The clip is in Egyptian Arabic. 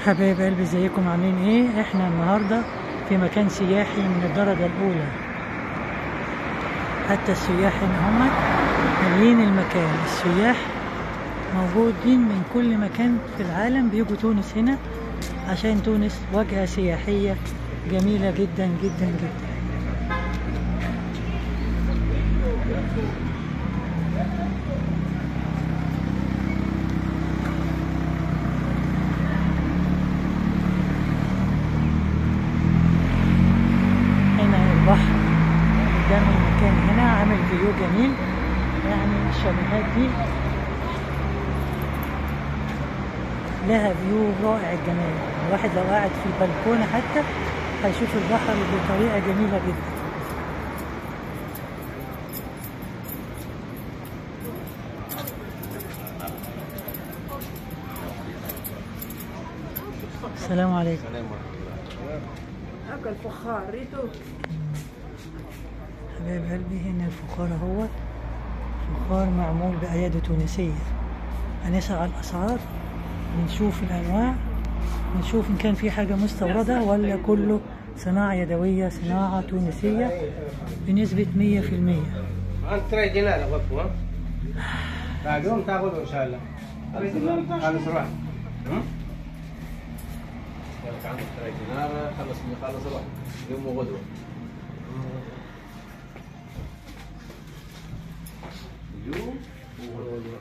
حبايب قلبي ازيكم عاملين ايه؟ احنا النهارده في مكان سياحي من الدرجة الاولى، حتى السياح هنا هم مالين المكان. السياح موجودين من كل مكان في العالم بيجوا تونس هنا عشان تونس وجهة سياحية جميلة جدا جدا جدا. هنا البحر قدام المكان هنا عامل فيو جميل، يعني الشاليهات دي لها view رائع الجمال. الواحد لو قاعد في البلكونه حتى هيشوف البحر بطريقة جميلة جدا. السلام عليكم. السلام ورحمة الله. هاكا الفخار ريتو حبايب قلبي، هنا الفخار اهوت، فخار معمول بايادي تونسية. هنسأل على الاسعار، بنشوف الأنواع، بنشوف إن كان في حاجة مستوردة ولا كله صناعة يدوية، صناعة تونسية بنسبة 100%. أنت 3 دينار غفوة بعد يوم تاخذه إن شاء الله. خلص روح. عندك 3 دينار، خلص خلص روح يوم وغدوة. اليوم وغدوة.